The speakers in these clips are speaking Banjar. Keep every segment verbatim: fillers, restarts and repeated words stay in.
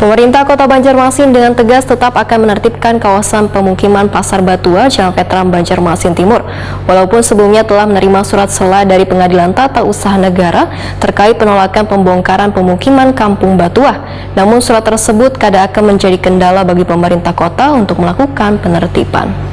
Pemerintah Kota Banjarmasin dengan tegas tetap akan menertibkan kawasan pemukiman Pasar Batua, Jalan Veteran Banjarmasin Timur. Walaupun sebelumnya telah menerima surat sela dari Pengadilan Tata Usaha Negara terkait penolakan pembongkaran pemukiman Kampung Batuah, namun surat tersebut kada akan menjadi kendala bagi pemerintah kota untuk melakukan penertiban.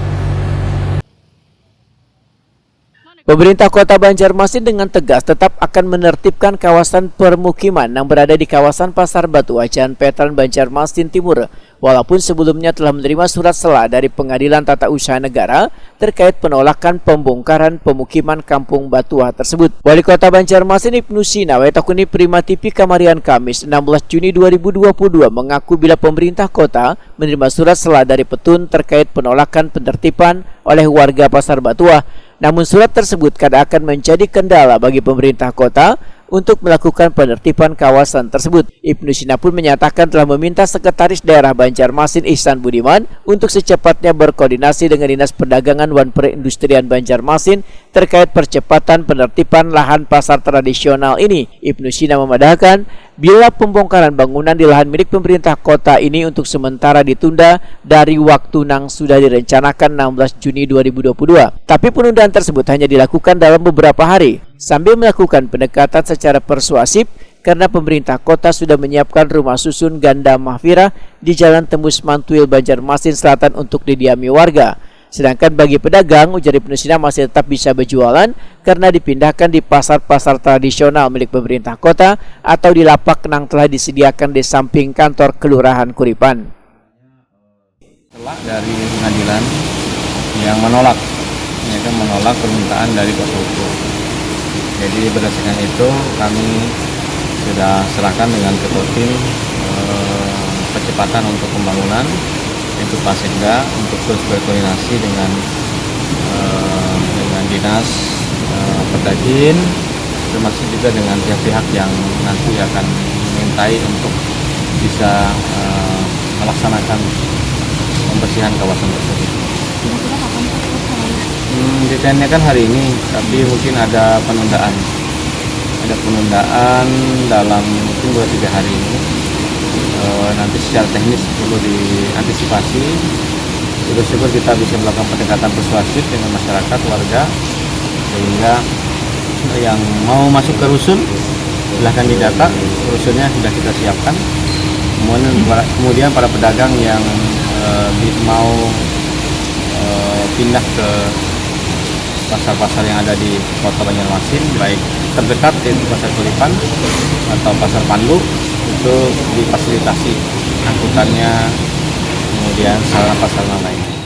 Pemerintah Kota Banjarmasin dengan tegas tetap akan menertibkan kawasan permukiman yang berada di kawasan Pasar Batuah, Jalan Veteran Banjarmasin Timur, walaupun sebelumnya telah menerima surat sela dari Pengadilan Tata Usaha Negara terkait penolakan pembongkaran pemukiman Kampung Batuah tersebut. Wali Kota Banjarmasin Ibnu Sina wae takuni Prima T V kamarian Kamis enam belas Juni dua ribu dua puluh dua mengaku bila pemerintah kota menerima surat sela dari Petun terkait penolakan penertiban oleh warga Pasar Batuah, namun surat tersebut kada akan menjadi kendala bagi pemerintah kota untuk melakukan penertiban kawasan tersebut. Ibnu Sina pun menyatakan telah meminta Sekretaris Daerah Banjarmasin Ihsan Budiman untuk secepatnya berkoordinasi dengan Dinas Perdagangan wan Perindustrian Banjarmasin terkait percepatan penertiban lahan pasar tradisional ini. Ibnu Sina memadahkan, bila pembongkaran bangunan di lahan milik pemerintah kota ini untuk sementara ditunda dari waktu nang sudah direncanakan enam belas Juni dua ribu dua puluh dua. Tapi penundaan tersebut hanya dilakukan dalam beberapa hari, sambil melakukan pendekatan secara persuasif karena pemerintah kota sudah menyiapkan rumah susun ganda mahfirah di Jalan Tembus Mantuil, Banjarmasin Selatan untuk didiami warga. Sedangkan bagi pedagang, ujar Ibnu Sina masih tetap bisa berjualan karena dipindahkan di pasar-pasar tradisional milik pemerintah kota atau di lapak nang telah disediakan di samping kantor Kelurahan Kuripan. Sela dari pengadilan yang menolak, ya kan, menolak permintaan dari kuasa hukum. Jadi berdasarkan itu kami sudah serahkan dengan ketua tim eh, percepatan untuk pembangunan, itu Pak Sekda, untuk terus berkoordinasi dengan eh, dengan dinas eh, Perdagin, termasuk juga dengan pihak-pihak yang nanti akan memintai untuk bisa eh, melaksanakan pembersihan kawasan tersebut. Kira-kira kapan Pak selesai? Hmm, deadline-nya kan hari ini, tapi mungkin ada penundaan. Ada penundaan dalam mungkin dua tiga hari ini. Eh, nanti secara teknis perlu diantisipasi. Syukur-syukur kita bisa melakukan pendekatan persuasif dengan masyarakat, warga, sehingga yang mau masuk ke rusun silahkan didata, rusunnya sudah kita siapkan. Kemudian para, kemudian para pedagang yang eh, bi- mau eh, pindah ke pasar-pasar yang ada di Kota Banjarmasin, baik terdekat yaitu Pasar Kuripan atau Pasar Pandu, itu difasilitasi angkutannya, kemudian sarana prasarana lainnya.